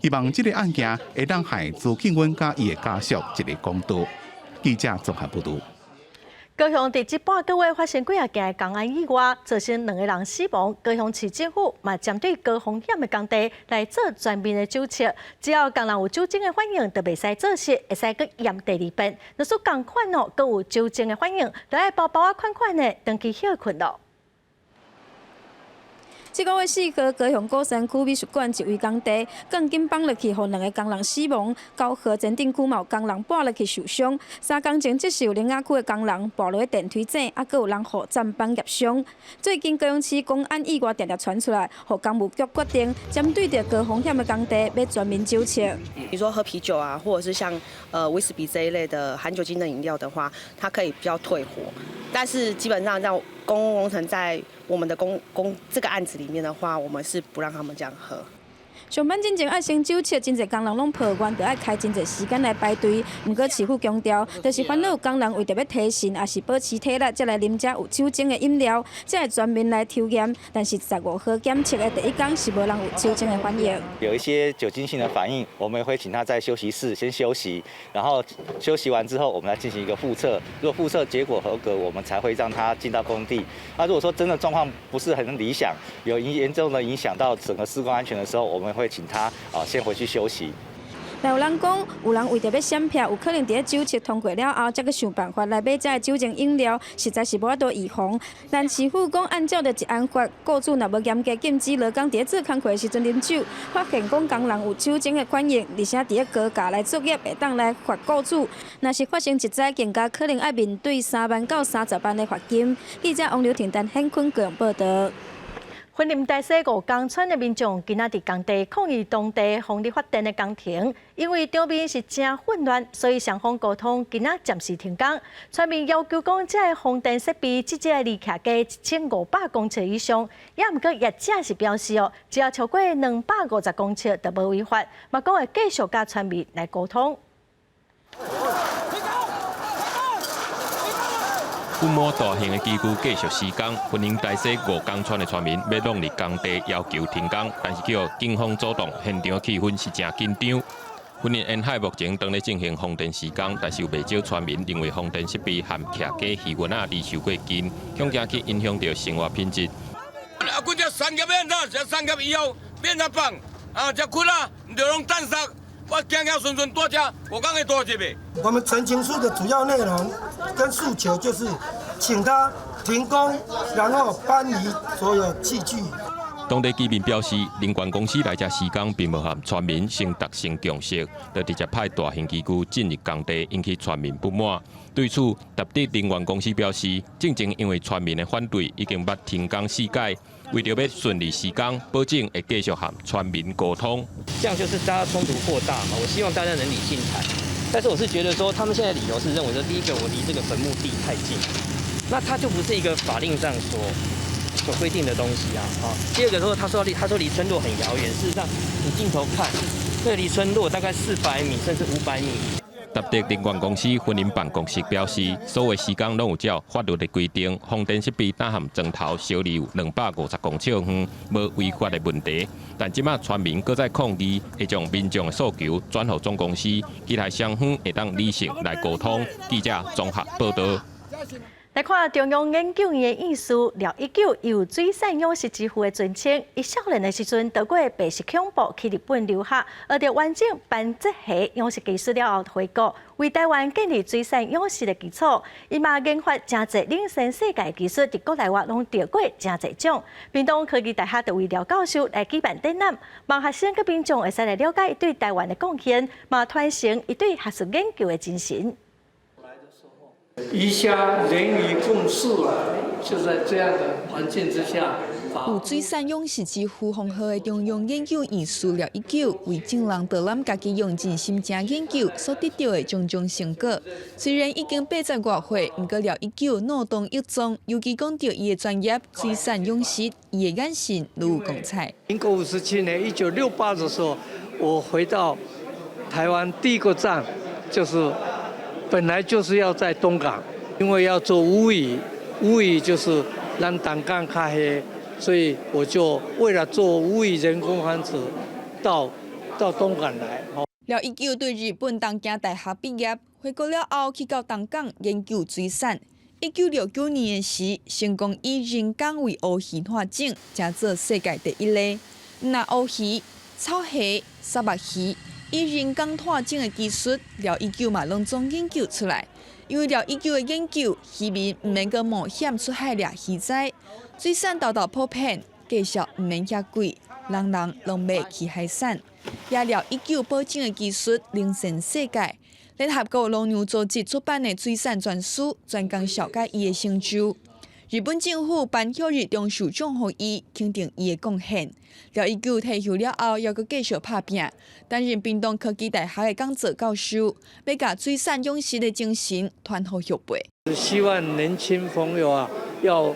S12: 希望這个案件會當還朱慶芬佮伊的家屬一个公道。記者綜合報導。
S1: 高雄佇這半個月發生幾仔件工安意外，造成兩個人死亡。高雄市政府嘛針對高風險的工地來做全面的酒測，只要工人有酒精的反應，就袂使做事，會使閣驗第二遍。若是仝款哦，閣有酒精的反應，就愛包包仔款款的，轉去歇睏囉。
S10: 這個月4號，高雄鼓山區美術館一位工地鋼筋崩落去，予兩个工人死亡。九和前鎮區嘛有工人跋落去受傷。3工前，則是有苓仔區的工人跋落去電梯井，猶閣有人予棧板夾傷。最近高雄市工安意外定定傳出來，予工務局決定針對著高風險的工地，欲全面酒測。
S11: 比如說喝啤酒啊，或者是像威士忌這一類的含酒精的飲料的話，它可以比較退火。但是基本上讓公共工程在我們的工工這個案子裡面的話，我們是不讓他們這樣喝。
S10: 上班進前愛先酒測，真濟工人攏抱怨，著愛開真濟時間來排隊。毋過市府強調，就是煩惱有工人為著欲提神，抑是保持體力，才來啉這有酒精的飲料，才會全面來抽驗。但是15號檢測的第一工是無人有酒精的反應。
S13: 有一些酒精性的反應，我們會請他在休息室先休息，然後休息完之後，我們來進行一個複測。如果複測結果合格，我們才會讓他進到工地。那如果說真的狀況不是很理想，有嚴重的影響到整個施工安全的時候，我們會請他啊先回去休息。
S10: 但有人講，有人為著欲閃避，有可能佇咧酒測通過了後，才閣想辦法來買這个酒精飲料，實在是無法度預防。但市府講，按照著治安法，雇主若無嚴格禁止勞工佇咧做工課的時陣啉酒，發現講工人有酒精的反應，而且佇咧高架來作業，會當來罰雇主。若是發生職災，更加可能愛面對3萬到30萬的罰金。記者王劉婷、陳顯坤高雄報導。
S1: 雲林大溪五工村的民眾今仔佇工地抗議當地風力發電的工程，因為場面是誠混亂，所以雙方溝通今仔暫時停工。村民要求講，這个風電設備至少離徛家1500公尺以上，也毋過業者是表示哦，只要超過250公尺就無違法，嘛講會繼續佮村民來溝通。
S14: 不滿大型的機具繼續施工，雲林大溪五工村的村民欲挵入工地要求停工，但是予警方阻擋，現場氣氛是誠緊張。雲林沿海目前當咧進行風電施工，但是有袂少村民認為風電設備和徛家魚塭仔離傷過近，恐驚去影響著生活品質。
S15: 啊，阮這產業欲按怎？這產業以後欲按怎放？啊，這窟啊，毋著攏淡沙。我行行順順蹛遮，我講會蹛入去。
S16: 我們陳情書的主要內容跟訴求就是，請他停工，然後搬移所有器具。
S14: 當地居民表示，能源公司來遮施工，並無和村民先達成共識，就直接派大型機具進入工地，引起村民不滿。對此，台德能源公司表示，進前因為村民的反對，已經捌停工四擺。為著欲順利施工，保證會繼續和村民溝通。
S17: 這樣就是大家衝突過大嘛。我希望大家能理性談，但是我是覺得說，他們現在理由是認為說，第一個我離這個墳墓地太近，那它就不是一個法令上所規定的東西啊。第二個說，他說離村落很遙遠，事實上你鏡頭看，這離村落大概400米甚至500米。
S14: 台德能源公司雲林辦公室表示，所有施工攏有照法律的規定，風電設備呾和樁頭相離有250公尺遠，無違法的問題。但這馬村民閣再抗議，會將民眾的訴求轉予總公司，期待雙方會當理性來溝通。記者綜合報導。
S1: 來看中央研究院的院士廖一久，有水產養殖之父的尊稱。伊少年的時陣得過白色恐怖去日本留學，學著完整斑節蝦養殖技術了後回國，為台灣建立水產養殖的基礎。伊嘛研發誠濟領先世界技術，佇國內外攏得過誠濟獎。屏東科技大學就為廖教授來舉辦展覽，望學生佮民眾會使來了解伊對台灣的貢獻，嘛傳承伊對學術研究的精神。
S19: 魚蝦人魚共事啊，就在這樣的環境之下。
S29: 有水產養殖之父封號的中央研究院士廖一久，為眾人導覽家己用盡心誠研究所得著的種種成果。雖然已經80外歲，毋過廖一久腦當益壯，尤其講著伊的專業水產養殖，伊的眼神愈有光彩。
S19: 民國57年，1968的時候，我回到台灣第一個站就是。本來就是要在東港，因為要做烏魚，烏魚就是咱東港較黑，所以我就為了做烏魚人工繁殖，到東港來。
S29: 廖一久對日本東京大學畢業，回國了後去到東港研究水產。1969年的時，成功以人工為烏魚湠種，成做世界第一例。毋若烏魚、草蝦、虱目魚，以人工湠種的技術，廖一久嘛攏總研究出來。因為廖一久的研究，漁民毋免閣冒險出海掠魚仔，水產沓沓普遍，價數毋免遐貴，人人攏買起海產。也廖一久保種的技術領先世界。聯合國農糧組織出版的《水產全書》專工紹介伊的成就。日本政府頒旭日長壽獎予伊，肯定伊的貢獻。廖一久退休了後，猶閣繼續拍拚，擔任屏東科技大學的講座教授，欲共水產養殖的精神傳予後輩。
S19: 希望年輕朋友啊，要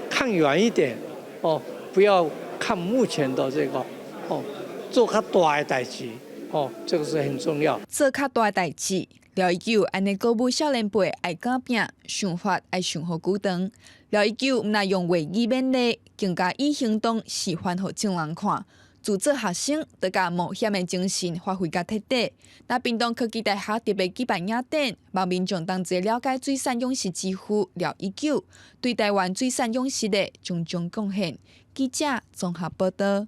S19: 看遠一點哦，不要看目前的這個哦，做較大的代誌哦，這個是很重要。
S29: 做較大的代誌，廖一久按呢鼓舞少年輩愛敢拚，想法愛想予久長。廖一久毋若用話語勉勵，更加以行動示範予眾人看。自做學生，就共冒險的精神發揮甲徹底。那屏東科技大學特別舉辦影展，望民眾同齊了解水產養殖之父廖一久對台灣水產養殖的種種貢獻。記者綜合報道。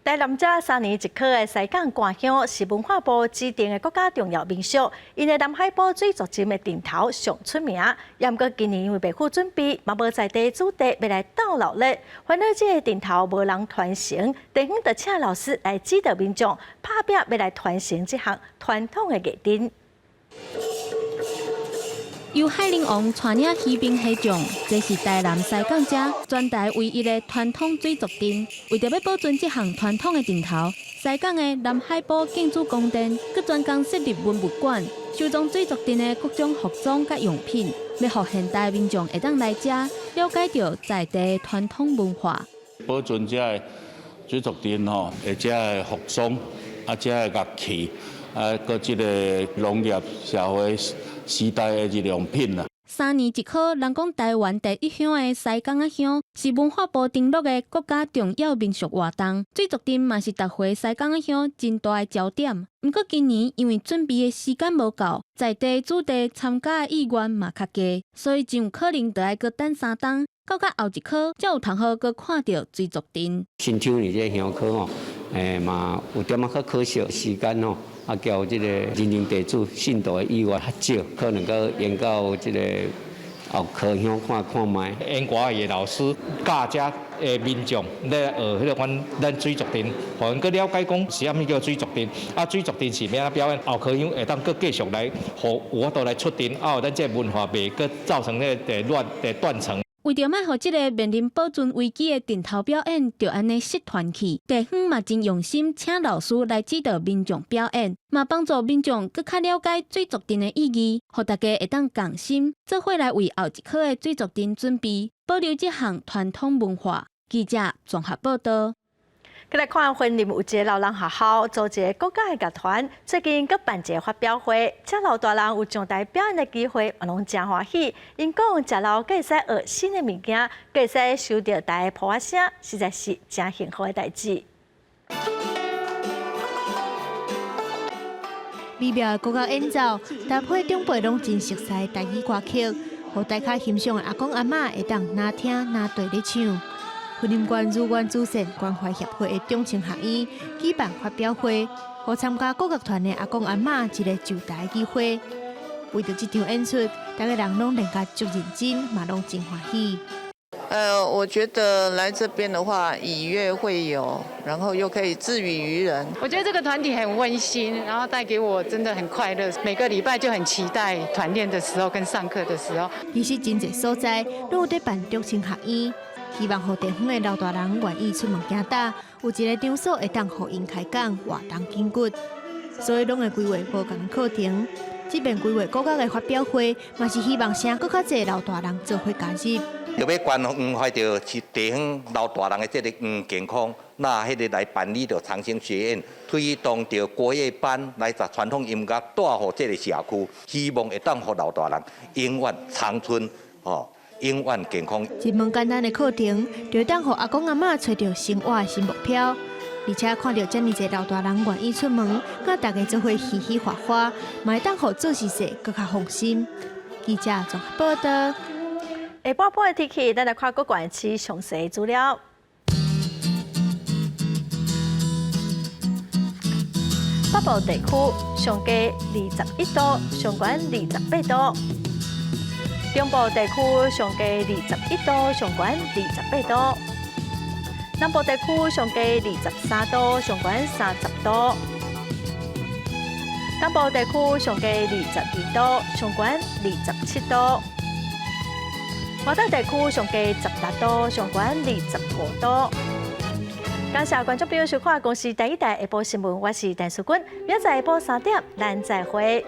S1: 台南遮三年一考的西港官鄉是文化部指定的國家重要民俗，𪜶的南海埔水族鎮的陣頭上出名。毋過今年因為袂赴準備，嘛無在地子弟欲來鬥鬧熱，煩惱這个陣頭無人傳承，地方就請老師來指導民眾拍拚欲來傳承這項傳統的藝陣。
S2: 由海陵王帶領魚兵蝦將，這是台南西港遮全台唯一的傳統水族陣。為著欲保存這項傳統的陣頭，西港的南海埔建築宮殿，閣專工設立文物館，收藏水族陣的各種服裝佮用品，欲予現代民眾會當來遮了解著在地傳統文化。
S3: 保存這个水族陣吼，遮个服裝啊，遮个樂器啊，閣這个農業社會時代的日用品啦。
S2: 三年一考，人講台灣第一鄉的西港仔鄉是文化部登錄的國家重要民俗活動，水族陣嘛是逐回西港仔鄉真大的焦點。毋過今年因為準備的時間無夠，在地子弟參加的意願嘛較低，所以真有可能著愛閣等3冬，到較後一考才有通好閣看著水族陣。
S6: 新秋年這个鄉考吼，嘛有點仔較可惜，時間吼。啊，叫這个認領地主信徒的意願較少，可能閣延到這个後科鄉看看覓。
S18: 演歌戲的老師教遮的民眾咧學彼个阮咱水族陣，予𪜶閣了解講是啥物叫水族陣，啊水族陣是欲按怎表演，後科鄉會當閣繼續來，予有法度來出陣，啊，予咱這个文化袂閣造成彼个亂的斷層。
S2: 為著莫予這个面臨保存危機的陣頭表演，就按呢失傳去。地方嘛真用心，請老師來指導民眾表演，嘛幫助民眾閣較了解水族陣的意義，予大家會當仝心做伙來為後一考的水族陣準備，保留這項傳統文化。記者綜合報道。
S1: 閣來看雲林有一个老人學校組一个國家的樂團，最近閣辦一个發表會，遮老大人有上台表演的機會，嘛攏真歡喜。𪜶講食老閣會使學新的物件，閣會使收著大家噗仔聲，實在是真幸福的代誌。
S20: 美妙的國樂演奏，搭配長輩攏真熟悉的台語歌曲，予大家欣賞的阿公阿嬤會當若聽若綴咧唱。雲林縣如願慈善關懷協會的長青學院舉辦發表會，予參加國樂團的阿公阿嬤一个上台機會。為著這場演出，逐家人攏練甲足認真，嘛攏真歡喜。
S21: 我覺得來這邊的話，以樂會友，然後又可以自娛娛人。
S22: 我覺得這個團體很溫馨，然後帶給我真的很快樂。每個禮拜就很期待團練的時候跟上課的時候。
S20: 其實真濟所在攏有佇辦長青學院，希望予地方的老大人願意出門行搭，有一個場所會當予𪜶開講活動筋骨，所以攏會規劃無仝的課程。這遍規劃國樂的發表會，嘛是希望請閣較濟老大人做伙加入。
S24: 著欲關懷著是地方老大人的這个健康，那彼个來辦理著長青學院推動著國樂班來將傳統音樂帶予這个社區，希望會當予老大人永遠長春，吼，永遠健康。
S20: 一門簡單的課程，就會當予阿公阿嬤揣著生活的新目標，而且看著遮爾濟老大人願意出門，佮大家做伙嘻嘻哈哈，嘛會當予做事勢閣較放心。記者綜合報道。
S1: 下晡半的天氣，咱來看各縣市詳細資料。北部地區上低21度，上懸28度；中部地區上低21度，上懸28度；南部地區上低23度，上懸30度；東部地區上低22度，上懸27度；外島地區上低16度，上懸25度。感謝觀眾朋友收看《公視第一台下晡新聞》，我是陳淑君，明仔載下晡3點，咱再會。